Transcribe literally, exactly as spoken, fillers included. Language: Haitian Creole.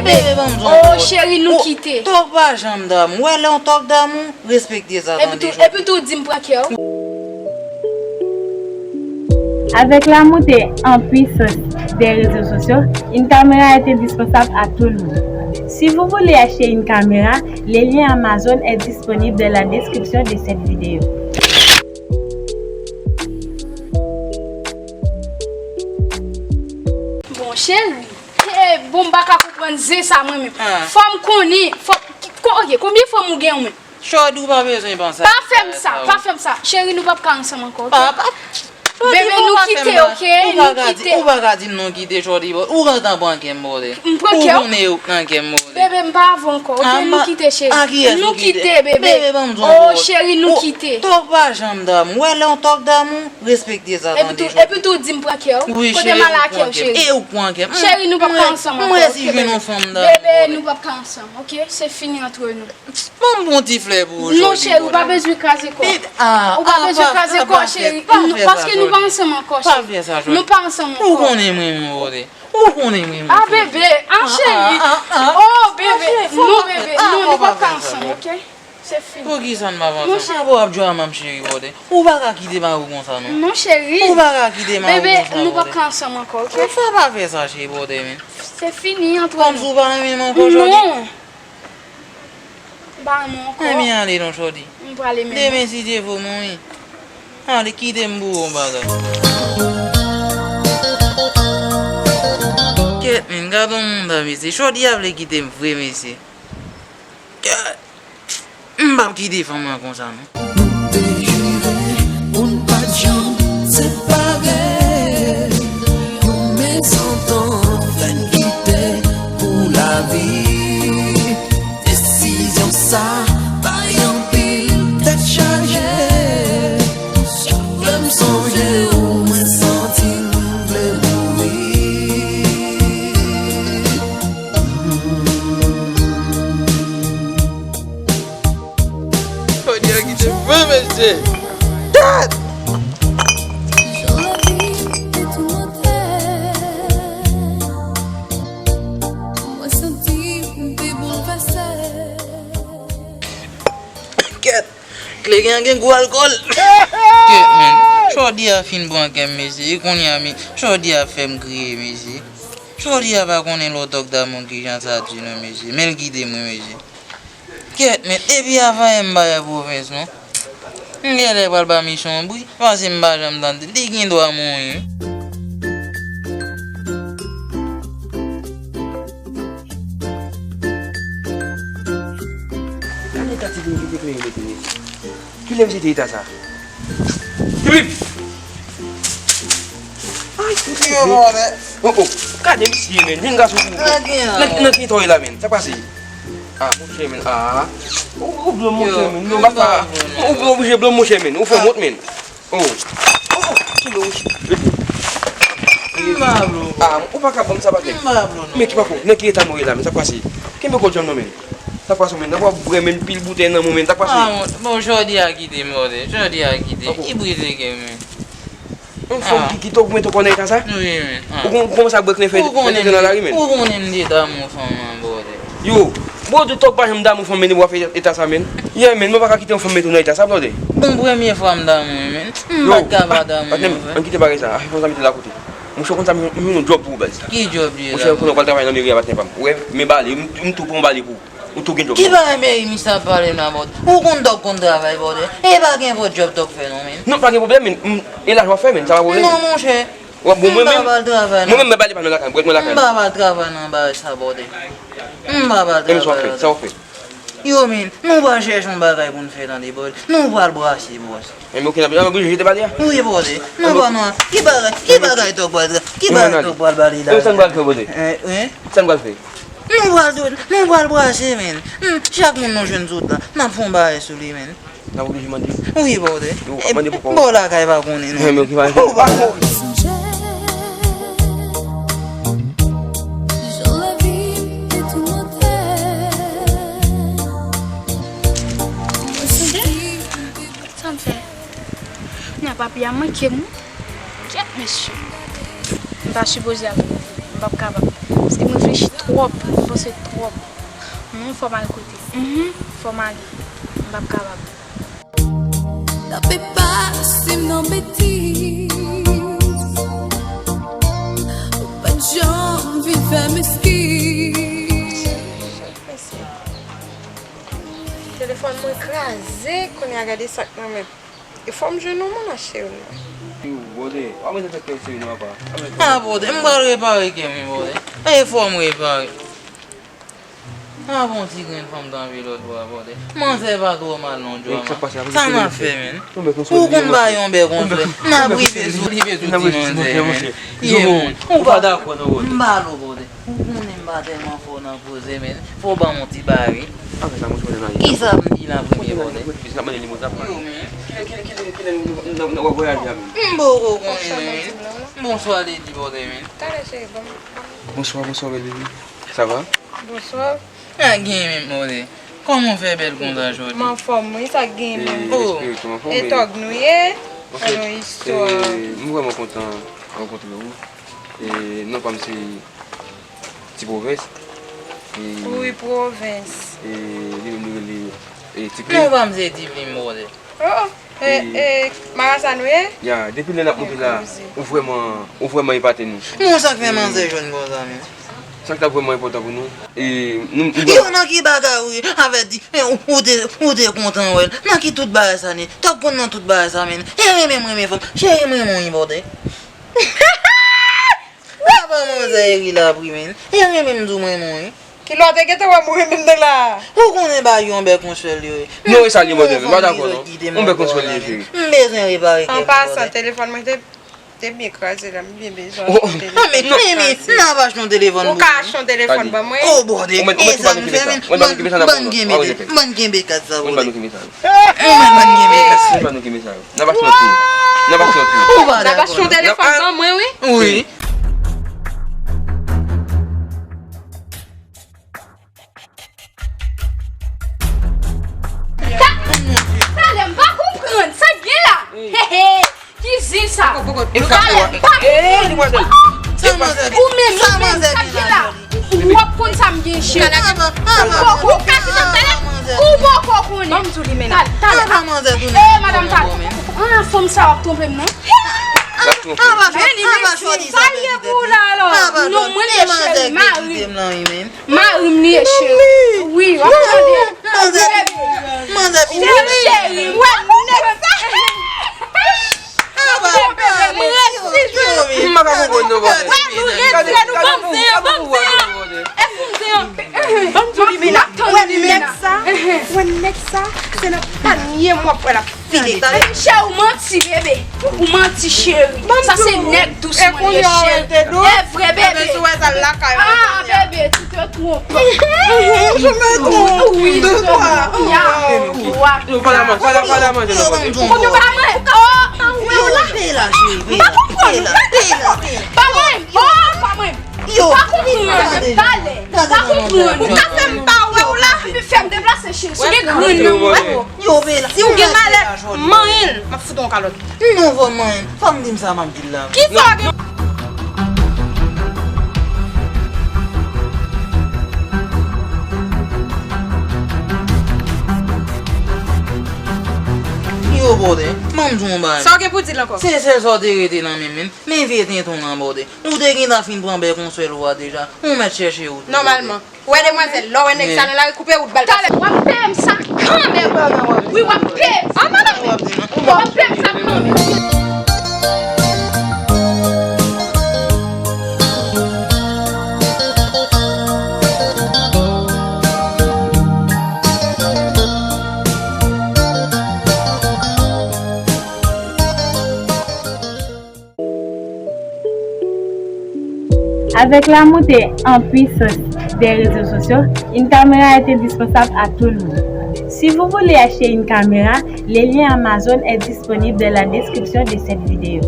Bebe, ban m zon. Oh, cheri, nou kite. Tòk pa janm damou. Ou wè lè yon tòk damou, respekte sa, tande, cheri. Epi tou, epi tou, di m pran kè w. Avec la montée en puissance des réseaux sociaux, une caméra est indispensable à tout le monde. Si vous voulez acheter une caméra, le lien Amazon est disponible dans la description de cette vidéo. Bon, cheri, eh, bon, m pa ka konprann zen sa mwen menm. Ah. Fò m konnen, fò, ko-, ok, konbyen fanm ou gen ou menm? Shorty, ou pa bezwen panse a sa. Pa fè m sa, pa fè m sa. Cheri, nou p ap ka ansanm ankò, ok? Pa, pa. Bebe, nou kite, ok? Nou kite. Ou pa ka di m non kite, Shorty, bro. Ou gentan pran kè m, bro. M pran kè w? Ou konnen ou nan kè m, bro. Bebe, m pa avè w ankò, ok? Nou kite, cheri. Nou kite, bebe. Bebe, ban m di w. Oh, cheri, nou kite. Tòk pa janm damou. Ou wè lè yon tòk damou, respekte sa, tande, cheri. Epi tou, di m pran kè w. Kote m al ak kè w, cheri? E ou k pran kè m. Cheri, nou p ap ka ansanm ankò, ok, bebe? Mwen si jwenn yon fanm damou, bebe, nou p ap ka ansanm, ok? Se fini antre nou. Ban m bon ti flè pou ou, Jodi. Non, cheri, ou pa bezwen kraze kò w. Ou pa bezwen kraze kò w, cheri. Paske nou pa ansanm ankò, cheri. Nou pa ansanm ankò. Ou konnen mwen, mwen, Jodi. Ou konnen mwen, mwen. Ah, bebe. Ah, cheri. Oh, bebe. Non, bebe. Non, nou pa ka ansanm, ok? Se fini. Poukisa n pa ansanm? Non, cheri. Ou ap jwe a manm cheri, Jodi. Ou pa ka kite mari w konsa, non. Non, cheri. Ou pa ka kite mari w konsa, Jodi. Bebe, nou pa ka ansanm ankò, ok? Ou fè pa fè sa, cheri, Jodi, men. Se fini antre nou. Kòmsi ou pa renmen m ankò, Jodi? Non. M pa renmen w ankò. Ebyen, ale non, Shorty. M prale menm. Demen, si Dye vle, mwen wi. Ale, kite m pou yon bagay. Kèt, men, gad yon moun la, mesye. Shorty a vle kite m vre, mesye. Kèt. M p ap kite fanm nan konsa, non. Nou te jire pou n pa t janm separe. Yon mezantant fè n kite pou lavi. Desizyon sa bay anpil tèt chaje. Chak lè m sonje w, mwen santi m vle mouri. Jodi a kite m vre, mesye. Gad! Kèt! Kleren an gen gou alkòl. Kèt, men. Jodi a fin pran kè m, mesye. E kounye a, men, Jodi a fè m kriye, mesye. Jodi a pa konnen lè w tòk damou kijan sa di non, mesye. Men l kite mwen, mesye. Kèt, men depi avan m pa nan pwovens, non. M genlè pral ba misyon yon bri, paske m pa janm tande l. Li gen dwa mouri. Gade eta ti moun ki te kleren mete mesye. Kilè misye te eta sa? Pip! Ay, yo, mòlè. Oh, oh. Gade misye, men. Vin gason pou ou. Nan, nan ki eta w ye la, men? Sa k pase? Ah, monchè, men. Ah. Ou, ou blo monchè, men. Non, pa sa. Ou, ou oblije blo monchè, men. Ou fè m wont, men. Oh. Oh, oh. Kilo, monchè. Rete. M pa blo. Ah, ou pa ka ban m sa, patnè. M pa blo, non. Men ki pa fò. Nan ki eta nou ye la, men? Sa k pase? Kenbe kò djanm nan, men. Sa k pase, men? Nan w ap bwè, men, pil boutèy nan men w, men. Sa k pase? Ah, bon, bon, Jodi a kite m, Jodi. Jodi a kite. Ki bri te gen, men? Yon fanm ki, ki t ogmante w nan eta sa? Wi, men. Ou kon-, ou kòmanse ap bwè klenfè nan lari, men. Ou konnen m te damou fanm nan, bòdè. Yo, bro, di w tòg pa janm damou fanm, men w ap fè eta sa, men. Yeah, men, mwen pa ka kite yon fanm mete w nan eta sa, bòdè. Bon, premye fwa m damou, men. M pa t ka pa damou, patnè m, anfen. Ann kite bagay sa. Afè fanm sa mete l akote. Monchè, w konn sa, m jwenn yon djòb pou ou, baz. Ki djòb li ye la? Monchè, ou konnen w pral travay nan meri a, patnè pa m. Ou wè, men bale, m, m tou pran bale pou ou. Ou tou gen djòb. Ki bagay meri misye ap pale la, bòdè? Ou konn tòg konn travay, bòdè. E pa gen pòt djòb tòg fè non, men. Non, pa gen pwoblèm, men. M, e lajan w ap fè, men. Sa pa pwoblèm, men. Non, monchè. Bon, mwen menm, mwen menm, mwen bale pa nan lakay, mwen lakay. M pa pral travay nan bagay sa, bòdè. M pa pral travay la. Sa w ap fè? Yo, men, nou pral chèche yon bagay pou n fè, tande, bòdè. Nou pral brase, bòs. Enben, oke, n ap, n ap oblije jete bale a? Wi, bòdè. Nou pa nan, ki bagay, ki bagay tòg pral, ki bagay tòg pral bale la? Sa n pral fè, bòdè? Hein? Sa n pral fè? Nou pral, nou pral brase, men. Hmm, chak moun nou jwenn sot la, n ap fè yon bagay sou li, men. N ap oblije mande? Wi, bòdè. Yo, mande pou kò w. Bò lakay pa konnen, non. Enben, oke, pa gen pwoblèm. Ou pa konnen. Sa m fè? Nya papi a manke m wi. Kèt mesye. M pa sipoze al. M p ap kapab. Paske m reflechi twòp, m panse twòp. Hum, fò m al kote. Mhm, fò m ale. M p ap kapab. Tanpri pa si m nan betiz. Ou pa t janm vin fè m eskiz. Telefòn mwen kraze, kounye a gade sa k nan men. E fò m jwenn yon moun achte youn mwen. Yo, bòdè, pa mete tèt kè w serye non, papa. Pa mete tèt kè w serye. Ah, bòdè, m pral repare kè m wi, bòdè. E fò m repare. Ah, bon, ti grenn fanm t anvi lòt bò a, bòdè. Manzè pa twò mal non, Djòman. Sa n ap fè, menn? Ou konn ba yon bè konsa. N ap rive sou, rive sou ti manzè, menn. Ye, moun. Ou pa dakò non, bòdè. M ba l ou, bòdè. Ou konnen m pa tèlman fò nan koze, men fò w ban m yon ti bagay, wi. Kisa m di la premye, bòdè? Yo, men. Kilè, kilè, kilè, kilè, kilè nou, nou, nou, nou ap vwayaje a, men? M poko konnen, men. Bonswa, Lady, bòdè, men. Talè, cheri, ban m, ban m. Bonswa, bonswa, bèl Lady. Sa va? Bonswa. Sa gen menm, bòdè? Kòman w fè bèl konsa jodi? M anfòm, wi, sa gen menm. Oh. E tòg nou ye? An yon istwa. M vrèman kontan rankontre w. E non pa m se Ti Pwovens. E, wi, Pwovens. E li menm li rele, e, Ti Plim. Non pa m se Ti Plim, bòdè. Oh, oh. E, e, marasa nou ye? Ya, depi lè n ap monte la, ou vrèman, ou vrèman epate nou. Bon, sa k fè manzè jòn konsa, men? Sa k t ap vrèman enpòtan pou nou? E, nou, nou yo, nan ki bagay ou ye? Avèdi, e, ou, ou te, ou te kontan wè l. Nan ki tout bagay sa, men? T ap konn nan tout bagay sa, men. E renmen m renmen fanm. Cheri m renmen w, bòdè. Papa manzè Eri la pri, men. E renmen m di w mwen non, wi. Kilè w te gentan wè m renmen m nan la? Ou konnen ba yon bèk yon sèl yo ye. Non, e sa li mande, m pa dakò non. Yon bèk yon sèl li ye, cheri. M bezwen repare kè m. An pasan, telefòn mwen te, te byen kraze la, m byen bezwen achte telefòn. Ah, men, men, men, n ap achte yon telefòn pou ou. Ou ka achte yon telefòn ban mwen? Oh, bòdè. E sa nou fè, men. Ban m kenbe, ban m kenbe kat sa, bòdè. Ou mèt ban nou kenbe sa yo. Ou mèt ban nou kenbe sa yo. N ap achte yon tou. N ap achte yon tou. Ou pa dakò. N ap achte yon telefòn ban mwen, wi. Wi. Ta-, talè, m pa konprann. Sa k gen la? He, he. Ki zen sa? Talè, m pa konprann. Ou menm, ou menm, sa k gen la? W ap konn sa m gen, cheri. Ou poko, ou ka chita talè. Ou poko konnen. Ban m di w li mennen. Talè, talè. E, madanm, talè. Ah, fanm sa w ap twonpe m non. Aba, aba, cheri, sa pèdi tèt li. Non, mwen li ye, cheri, mari m. Mari m li ye, cheri. Wi, w ap tande. Manzè, manzè, cheri, cheri, w ap konprann. M pa ka konprann non, bòdè. Wè, nou rete, nou ban m zen an, ban m zen an. Ban m di w, m ap tann li, men. Wè nèg sa, wè nèg sa, se nan panye m w ap wè l ap file. Chè, ou manti, bebe. Ou manti, cheri. Sa se nèg dous mwen ye, chè. E vre, bebe. Ah, bebe, tu te trompes. Je me trompe. Oui, tu te trompes. Ya, wa. Ou pa la manje, pa la manje, non, bòdè. Ou konn pa mwen. Ou pa konprann. Pa mwen. Oh, pa mwen. Yo. Pa konprann. Talè. Pa konprann. Ou ka fè m pa wè w la? Epi fè m deplase, cheri. Si w gen grenn nan mwen. Yo, Bela. Si w gen malèt, manyen l. M ap fout w yon kalòt. Non, fò manyen. Fò m di m sa m ap di l la. Kisa w gen? Yo, bòdè. Ban m di w yon bagay. Sa w gen pou di l ankò? Se sèl sa w te rete nan men m, men. Men vye tenten w nan bòdè. Ou te gentan fin pran bèk yon sèl ou a deja. Ou mèt chèche ou tou. Nòmalman. Ou wè demwazèl, lè w wè nèg sa nan lari, koupe wout ba l. Talè, w ap peye m sa kanmenm. Wi, w ap peye m sa. W ap peye m sa kanmenm. Avec la montée en puissance des réseaux sociaux, une caméra est indispensable à tout le monde. Si vous voulez acheter une caméra, le lien Amazon est disponible dans la description de cette vidéo.